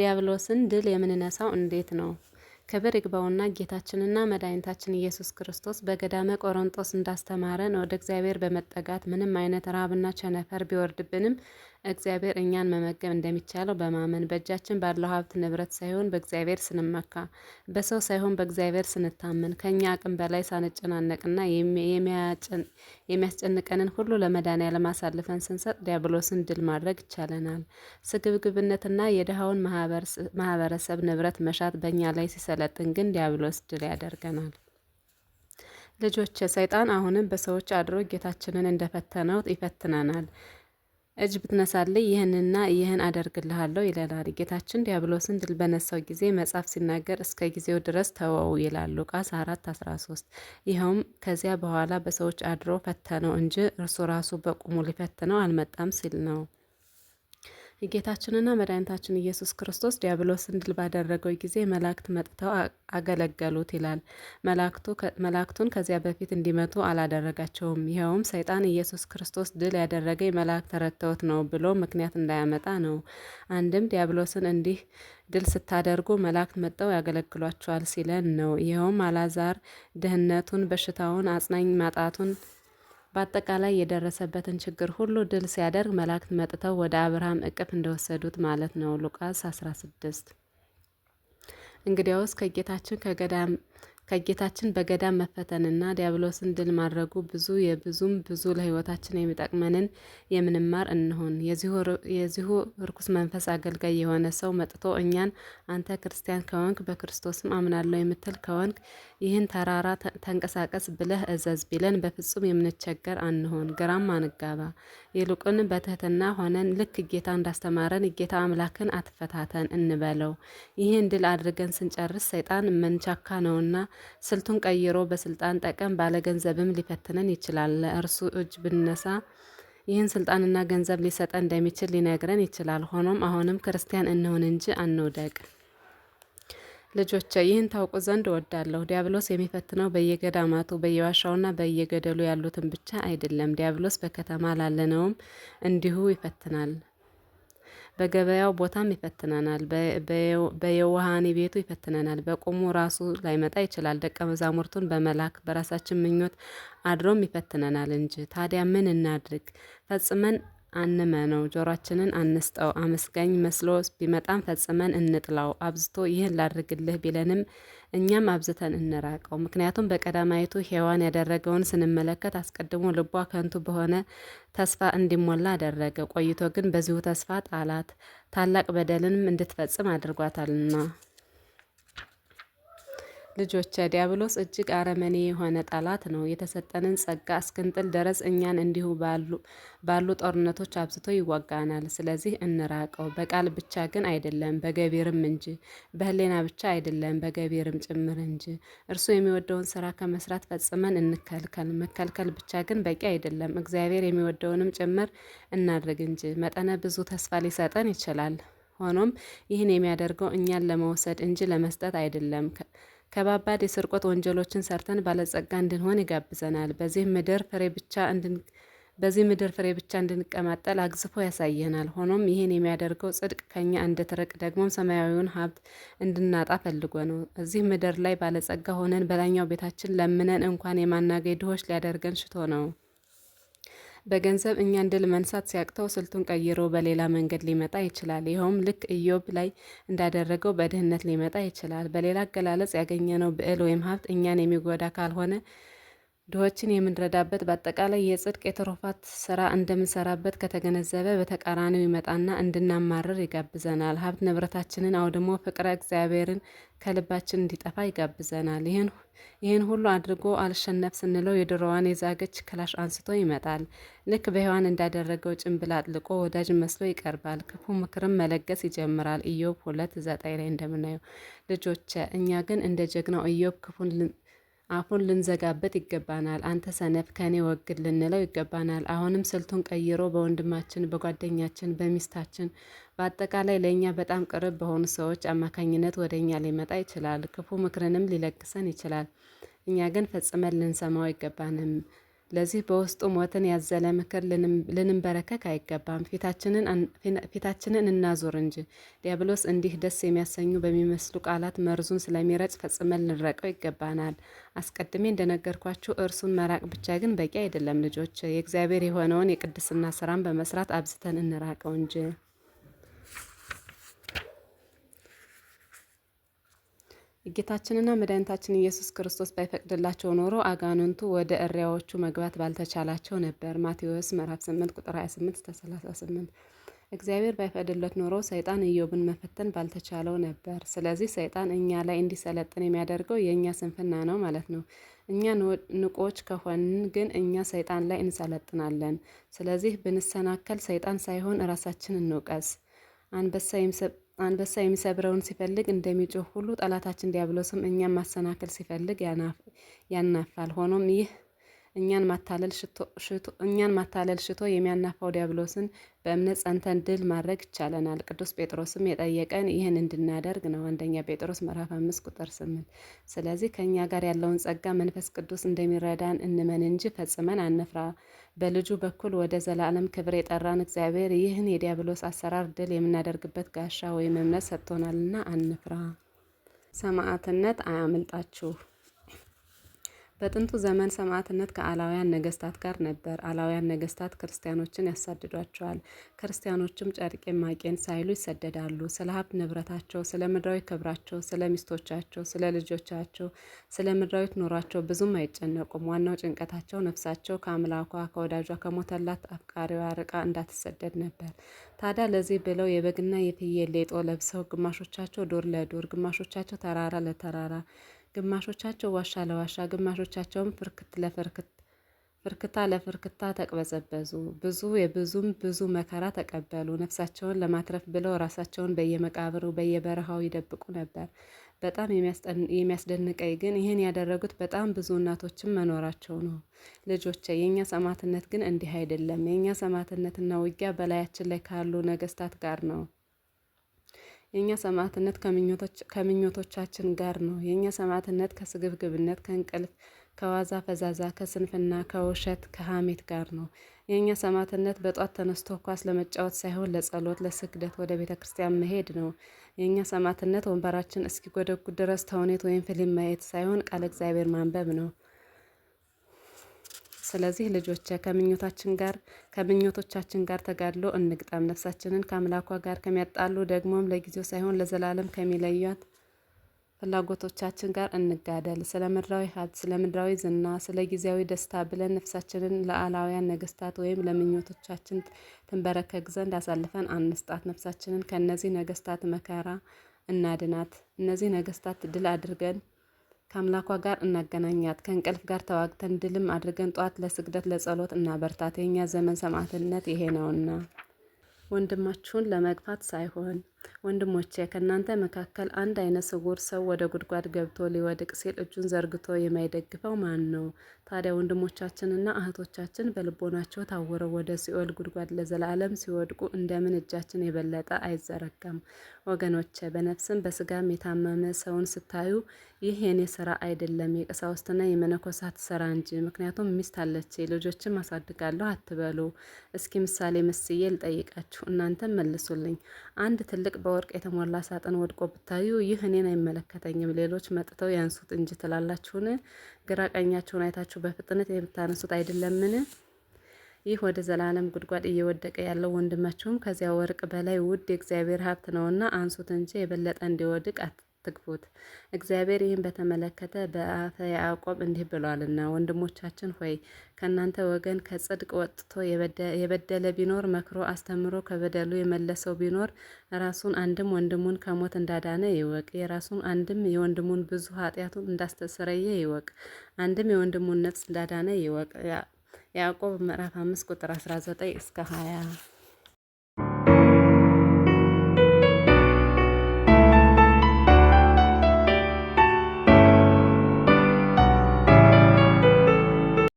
ዲያብሎስን ድል የምንነሳው እንዴት ነው? ክብር ይግባውና ጌታችንና መድኃኒታችን ኢየሱስ ክርስቶስ በገዳመ ቆሮንጦስ እንዳስተማረን ወደ እግዚአብሔር በመጠጋት ምንም አይነት ረሃብና ቸነፈር ቢወርድብንም እግዚአብሔር እኛን መመገብ እንደሚቻለው በማመን፣ በእጃችን ባለው ሀብት ንብረት ሳይሆን በእግዚአብሔር ስንመካ፣ በሰው ሳይሆን በእግዚአብሔር ስንታመን፣ ከእኛ አቅም በላይ ሳንጨናነቅና የሚያስጨንቀንን ሁሉ ለመድኃኔዓለም አሳልፈን ስንሰጥ ዲያብሎስን ድል ማድረግ ይቻለናል። ስግብግብነትና የድሃውን ማህበረሰብ ንብረት መሻት በእኛ ላይ ሲሰለጥን ግን ዲያብሎስ ድል ያደርገናል። ልጆች፣ ሰይጣን አሁንም በሰዎች አድሮ ጌታችንን እንደፈተነው ይፈትነናል። እጅ ብትነሳልኝ ይህንና ይህን አደርግልሃለሁ ይለናል። ጌታችን ዲያብሎስን ድል በነሳው ጊዜ መጽሐፍ ሲናገር እስከ ጊዜው ድረስ ተወው ይላል፣ ሉቃስ 4:13። ይኸውም ከዚያ በኋላ በሰዎች አድሮ ፈተነው እንጂ እርሱ ራሱ በቁሙ ሊፈትነው አልመጣም ሲል ነው። የጌታችንና መድኃኒታችን ኢየሱስ ክርስቶስ ዲያብሎስን ድል ባደረገው ጊዜ መላእክት መጥተው አገለገሉት ይላል። መላእክቱን ከዚያ በፊት እንዲመጡ አላደረጋቸውም። ይኸውም ሰይጣን ኢየሱስ ክርስቶስ ድል ያደረገ የመላእክት ረድተውት ነው ብሎ ምክንያት እንዳያመጣ ነው። አንድም ዲያብሎስን እንዲህ ድል ስታደርጉ መላእክት መጥተው ያገለግሏቸዋል ሲለን ነው። ይኸውም አላዛር ድህነቱን፣ በሽታውን፣ አጽናኝ ማጣቱን፣ በአጠቃላይ የደረሰበትን ችግር ሁሉ ድል ሲያደርግ መላእክት መጥተው ወደ አብርሃም እቅፍ እንደወሰዱት ማለት ነው። ሉቃስ 16። እንግዲያውስ ከጌታችን በገዳም መፈተንና ዲያብሎስን ድል ማድረጉ ብዙ የብዙም ብዙ ለሕይወታችን የሚጠቅመንን የምንማር እንሆን። የዚሁ ርኩስ መንፈስ አገልጋይ የሆነ ሰው መጥቶ እኛን አንተ ክርስቲያን ከሆንክ፣ በክርስቶስም አምናለሁ የምትል ከሆንክ፣ ይህን ተራራ ተንቀሳቀስ ብለህ እዘዝ ቢለን በፍጹም የምንቸገር አንሆን፣ ግራም አንጋባ። ይልቁን በትህትና ሆነን ልክ ጌታ እንዳስተማረን ጌታ አምላክን አትፈታተን እንበለው። ይህን ድል አድርገን ስንጨርስ ሰይጣን መንቻካ ነውና ስልቱን ቀይሮ በስልጣን ጠቀም ባለ ገንዘብም ሊፈትነን ይችላል። ለእርሱ እጅ ብንነሳ ይህን ስልጣንና ገንዘብ ሊሰጠን እንደሚችል ሊነግረን ይችላል። ሆኖም አሁንም ክርስቲያን እንሁን እንጂ አንውደቅ። ልጆቼ፣ ይህን ታውቁ ዘንድ እወዳለሁ። ዲያብሎስ የሚፈትነው በየገዳማቱ፣ በየዋሻውና በየገደሉ ያሉትን ብቻ አይደለም። ዲያብሎስ በከተማ ላለነውም እንዲሁ ይፈትናል። በገበያው ቦታም ይፈትነናል። በየውሃኒ ቤቱ ይፈትነናል። በቁሙ ራሱ ላይመጣ ይችላል። ደቀ መዛሙርቱን በመላክ፣ በራሳችን ምኞት አድሮም ይፈትነናል እንጂ። ታዲያ ምን እናድርግ? ፈጽመን አንመነው፣ ጆሯችንን አንስጠው። አመስጋኝ መስሎ ቢመጣም ፈጽመን እንጥላው። አብዝቶ ይህን ላድርግልህ ቢለንም እኛም አብዝተን እንራቀው። ምክንያቱም በቀዳማይቱ ሔዋን ያደረገውን ስንመለከት አስቀድሞ ልቧ ከንቱ በሆነ ተስፋ እንዲሞላ አደረገ። ቆይቶ ግን በዚሁ ተስፋ ጣላት፣ ታላቅ በደልንም እንድትፈጽም አድርጓታልና። ልጆቼ፣ ዲያብሎስ እጅግ አረመኔ የሆነ ጠላት ነው። የተሰጠንን ጸጋ እስክንጥል ድረስ እኛን እንዲሁ ባሉ ጦርነቶች አብዝቶ ይዋጋናል። ስለዚህ እንራቀው። በቃል ብቻ ግን አይደለም፣ በገቢርም እንጂ። በሕሊና ብቻ አይደለም፣ በገቢርም ጭምር እንጂ። እርሱ የሚወደውን ስራ ከመስራት ፈጽመን እንከልከል። መከልከል ብቻ ግን በቂ አይደለም፣ እግዚአብሔር የሚወደውንም ጭምር እናድርግ እንጂ። መጠነ ብዙ ተስፋ ሊሰጠን ይችላል። ሆኖም ይህን የሚያደርገው እኛን ለመውሰድ እንጂ ለመስጠት አይደለም። ከባባድ የስርቆት ወንጀሎችን ሰርተን ባለጸጋ እንድንሆን ይጋብዘናል። በዚህ ምድር ፍሬ ብቻ እንድንቀማጠል አግዝፎ ያሳየናል። ሆኖም ይህን የሚያደርገው ጽድቅ ከኛ እንድትርቅ፣ ደግሞም ሰማያዊውን ሀብት እንድናጣ ፈልጎ ነው። እዚህ ምድር ላይ ባለጸጋ ሆነን በላይኛው ቤታችን ለምነን እንኳን የማናገኝ ድሆች ሊያደርገን ሽቶ ነው። በገንዘብ እኛን ድል መንሳት ሲያቅተው ስልቱን ቀይሮ በሌላ መንገድ ሊመጣ ይችላል። ይኸውም ልክ ኢዮብ ላይ እንዳደረገው በድህነት ሊመጣ ይችላል። በሌላ አገላለጽ ያገኘነው ብዕል ወይም ሀብት እኛን የሚጎዳ ካልሆነ፣ ድሆችን የምንረዳበት፣ በአጠቃላይ የጽድቅ የትሩፋት ስራ እንደምንሰራበት ከተገነዘበ በተቃራኒው ይመጣና እንድናማርር ይጋብዘናል። ሀብት ንብረታችንን አውድሞ ፍቅረ እግዚአብሔርን ከልባችን እንዲጠፋ ይጋብዘናል። ይህን ሁሉ አድርጎ አልሸነፍ ስንለው የድሮዋን የዛገች ክላሽ አንስቶ ይመጣል። ልክ በሔዋን እንዳደረገው ጭንብል አጥልቆ ወዳጅ መስሎ ይቀርባል። ክፉ ምክርም መለገስ ይጀምራል። ኢዮብ 2:9 ላይ እንደምናየው። ልጆቼ፣ እኛ ግን እንደ ጀግናው ኢዮብ ክፉን አፉን ልንዘጋበት ይገባናል። አንተ ሰነፍ ከኔ ወግድ ልንለው ይገባናል። አሁንም ስልቱን ቀይሮ በወንድማችን፣ በጓደኛችን፣ በሚስታችን፣ በአጠቃላይ ለእኛ በጣም ቅርብ በሆኑ ሰዎች አማካኝነት ወደ እኛ ሊመጣ ይችላል። ክፉ ምክርንም ሊለግሰን ይችላል። እኛ ግን ፈጽመን ልንሰማው አይገባንም። ለዚህ በውስጡ ሞትን ያዘለ ምክር ልንበረከክ አይገባም። ፊታችንን እናዞር እንጂ። ዲያብሎስ እንዲህ ደስ የሚያሰኙ በሚመስሉ ቃላት መርዙን ስለሚረጭ ፈጽመን ልንረቀው ይገባናል። አስቀድሜ እንደነገርኳችሁ እርሱን መራቅ ብቻ ግን በቂ አይደለም። ልጆች፣ የእግዚአብሔር የሆነውን የቅድስና ስራን በመስራት አብዝተን እንራቀው እንጂ። ጌታችንና መድኃኒታችን ኢየሱስ ክርስቶስ ባይፈቅድላቸው ኖሮ አጋንንቱ ወደ እሪያዎቹ መግባት ባልተቻላቸው ነበር። ማቴዎስ ምዕራፍ 8 ቁጥር 28 እስከ 38። እግዚአብሔር ባይፈቅድለት ኖሮ ሰይጣን ኢዮብን መፈተን ባልተቻለው ነበር። ስለዚህ ሰይጣን እኛ ላይ እንዲሰለጥን የሚያደርገው የእኛ ስንፍና ነው ማለት ነው። እኛ ንቆች ከሆንን ግን እኛ ሰይጣን ላይ እንሰለጥናለን። ስለዚህ ብንሰናከል ሰይጣን ሳይሆን ራሳችን እንውቀስ። አንበሳ የሚሰብረውን ሲፈልግ እንደሚጮህ ሁሉ ጠላታችን ዲያብሎስም እኛን ማሰናከል ሲፈልግ ያናፋል። ሆኖም ይህ እኛን ማታለል ሽቶ የሚያናፋው ዲያብሎስን በእምነት ጸንተን ድል ማድረግ ይቻለናል። ቅዱስ ጴጥሮስም የጠየቀን ይህን እንድናደርግ ነው። አንደኛ ጴጥሮስ ምዕራፍ 5 ቁጥር 8። ስለዚህ ከእኛ ጋር ያለውን ጸጋ መንፈስ ቅዱስ እንደሚረዳን እንመን እንጂ ፈጽመን አንፍራ። በልጁ በኩል ወደ ዘላለም ክብር የጠራን እግዚአብሔር ይህን የዲያብሎስ አሰራር ድል የምናደርግበት ጋሻ ወይም እምነት ሰጥቶናልና አንፍራ። ሰማዕትነት አያምልጣችሁ። በጥንቱ ዘመን ሰማዕትነት ከአላውያን ነገስታት ጋር ነበር። አላውያን ነገስታት ክርስቲያኖችን ያሳድዷቸዋል። ክርስቲያኖችም ጨርቄን ማቄን ሳይሉ ይሰደዳሉ። ስለ ሀብት ንብረታቸው፣ ስለ ምድራዊ ክብራቸው፣ ስለ ሚስቶቻቸው፣ ስለ ልጆቻቸው፣ ስለ ምድራዊት ኑሯቸው ብዙም አይጨነቁም። ዋናው ጭንቀታቸው ነፍሳቸው ከአምላኳ ከወዳጇ ከሞተላት አፍቃሪዋ ርቃ እንዳትሰደድ ነበር። ታዲያ ለዚህ ብለው የበግና የፍየል ሌጦ ለብሰው ግማሾቻቸው ዱር ለዱር፣ ግማሾቻቸው ተራራ ለተራራ፣ ግማሾቻቸው ዋሻ ለዋሻ፣ ግማሾቻቸውም ፍርክታ ለፍርክታ ተቅበዘበዙ። ብዙ የብዙም ብዙ መከራ ተቀበሉ። ነፍሳቸውን ለማትረፍ ብለው ራሳቸውን በየመቃብሩ በየበረሃው ይደብቁ ነበር። በጣም የሚያስደንቀኝ ግን ይህን ያደረጉት በጣም ብዙ እናቶችም መኖራቸው ነው። ልጆቼ፣ የእኛ ሰማዕትነት ግን እንዲህ አይደለም። የእኛ ሰማዕትነትና ውጊያ በላያችን ላይ ካሉ ነገስታት ጋር ነው። የእኛ ሰማዕትነት ከምኞቶቻችን ጋር ነው። የእኛ ሰማዕትነት ከስግብግብነት፣ ከእንቅልፍ፣ ከዋዛ ፈዛዛ፣ ከስንፍና፣ ከውሸት፣ ከሀሜት ጋር ነው። የእኛ ሰማዕትነት በጧት ተነስቶ ኳስ ለመጫወት ሳይሆን ለጸሎት፣ ለስግደት ወደ ቤተ ክርስቲያን መሄድ ነው። የእኛ ሰማዕትነት ወንበራችን እስኪጎደጉድ ድረስ ተውኔት ወይም ፊልም ማየት ሳይሆን ቃለ እግዚአብሔር ማንበብ ነው። ስለዚህ ልጆቼ፣ ከምኞቶቻችን ጋር ተጋድሎ እንግጠም። ነፍሳችንን ከአምላኳ ጋር ከሚያጣሉ፣ ደግሞም ለጊዜው ሳይሆን ለዘላለም ከሚለዩት ፍላጎቶቻችን ጋር እንጋደል። ስለ ምድራዊ ሀብት፣ ስለ ምድራዊ ዝና፣ ስለ ጊዜያዊ ደስታ ብለን ነፍሳችንን ለአላውያን ነገስታት ወይም ለምኞቶቻችን ትንበረከክ ዘንድ አሳልፈን አንስጣት። ነፍሳችንን ከእነዚህ ነገስታት መከራ እናድናት። እነዚህ ነገስታት ድል አድርገን ከአምላኳ ጋር እናገናኛት። ከእንቅልፍ ጋር ተዋግተን ድልም አድርገን ጧት ለስግደት ለጸሎት እናበርታት። የእኛ ዘመን ሰማዕትነት ይሄ ነውና። ወንድማችሁን ለመግፋት ሳይሆን። ወንድሞቼ፣ ከእናንተ መካከል አንድ አይነ ስውር ሰው ወደ ጉድጓድ ገብቶ ሊወድቅ ሲል እጁን ዘርግቶ የማይደግፈው ማን ነው? ታዲያ ወንድሞቻችንና እህቶቻችን በልቦናቸው ታውረው ወደ ሲኦል ጉድጓድ ለዘላለም ሲወድቁ እንደምን እጃችን የበለጠ አይዘረጋም? ወገኖቼ፣ በነፍስም በስጋም የታመመ ሰውን ስታዩ ይህ የኔ ስራ አይደለም የቀሳውስትና የመነኮሳት ስራ እንጂ፣ ምክንያቱም ሚስት አለች ልጆችም አሳድጋለሁ አትበሉ። እስኪ ምሳሌ መስዬ ልጠይቃችሁ፣ እናንተም መልሱልኝ። አንድ ትልቅ በወርቅ የተሞላ ሳጥን ወድቆ ብታዩ ይህ እኔን አይመለከተኝም፣ ሌሎች መጥተው ያንሱት እንጂ ትላላችሁን? ግራ ቀኛችሁን አይታችሁ በፍጥነት የምታነሱት አይደለምን? ይህ ወደ ዘላለም ጉድጓድ እየወደቀ ያለው ወንድማችሁም ከዚያ ወርቅ በላይ ውድ የእግዚአብሔር ሀብት ነውና አንሱት እንጂ የበለጠ እንዲወድቅ አትግፉት። እግዚአብሔር ይህን በተመለከተ በአፈ ያዕቆብ እንዲህ ብሏልና፣ ወንድሞቻችን ሆይ፣ ከእናንተ ወገን ከጽድቅ ወጥቶ የበደለ ቢኖር፣ መክሮ አስተምሮ ከበደሉ የመለሰው ቢኖር፣ ራሱን አንድም ወንድሙን ከሞት እንዳዳነ ይወቅ። የራሱን አንድም የወንድሙን ብዙ ኃጢአቱን እንዳስተሰረየ ይወቅ። አንድም የወንድሙን ነፍስ እንዳዳነ ይወቅ። ያዕቆብ ምዕራፍ 5 ቁጥር 19 እስከ 20።